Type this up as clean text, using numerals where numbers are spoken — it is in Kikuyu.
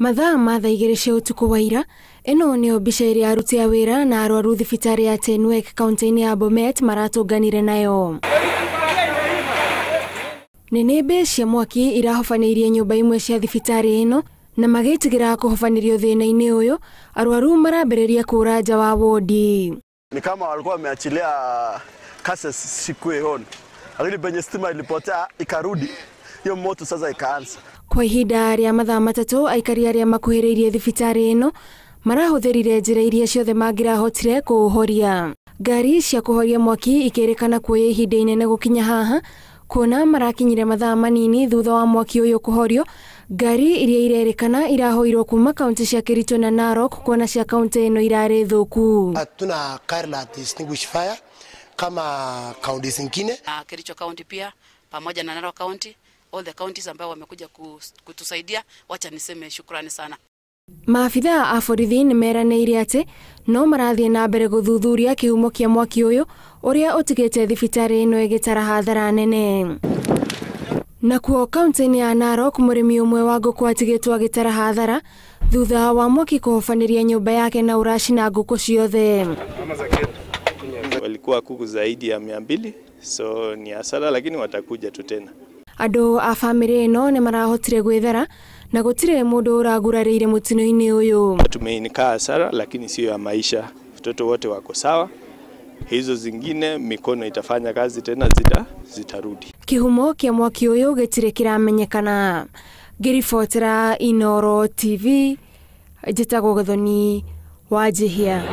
Mathaa ma thaa 2 cia ũtukũ wa ira, ĩno nĩyo mbica ĩrĩa aruti a wĩra na arwaru thibitarĩ ya Tenwek kaunti-inĩ ya Bomet maratũnganire nayo. Nĩnĩmbĩ cia mwaki irahobanĩirie nyũmba imwe cia thibitarĩ ĩno na magĩtigĩra kũhobanĩrio thĩna-inĩ ũyũ, arwaru marambĩrĩria kũra nja wa wodi. Ni kama walikuwa wameachilia cases sikue on, lakini penye stima ilipotea ikarudi hiyo moto sasa ikaanza. Kwa ihinda rĩa mathaa 3 aikari arĩa makuhĩrĩirie thibitarĩ ĩno marahũthĩrire njĩra iria ciothe mangĩrahotire kũũhoria. Ngari cia kũhoria mwaki ikĩrĩkana kuoya ihinda inene gũkinya haha, kuona marakinyire mathaa manini thutha wa mwaki ũyũ kũhorio. Ngari iria irerĩkana irahoirwo kuma kaunti cia Kericho na Narok, kuona cia kaunti ĩno irarĩ thũku. Hatuna gari la extinguish fire kama kaunti zingine. Kericho County pia pamoja na Narok County, all the counties ambao wamekuja kutusaidia, wacha niseme shukrani sana. Maabithaa a borithi nĩ meranĩire atĩ no marathiĩ na mbere gũthuthuria kĩhumo kĩa mwaki ũyũ ũrĩa ũtigĩte thibitarĩ ĩno ĩgĩtara hathara nene. Nakuo kaunti-inĩ ya Narok, mũrĩmi ũmwe wa ngũkũ atigĩtwo agĩtara hathara thutha wa mwaki kũhobanĩria nyũmba yake na ũracina ngũkũ ciothe. Walikuwa kuku zaidi ya 200, so ni hasara, lakini watakuja tu tena. Andũ a bamĩrĩ ĩno nĩ marahotire gwĩthara na gũtirĩ mũndũ ũragurarĩire mũtino-inĩ ũyũ. Tumeinika hasara, lakini sio ya maisha. Watoto wote wako sawa. Hizo zingine mikono itafanya kazi tena, zitarudi. Kĩhumo kĩa mwaki ũyũ gĩtirĩ kĩramenyekana. Ngĩribotera Inooro TV, njĩtagwo Gathoni Wanjihia.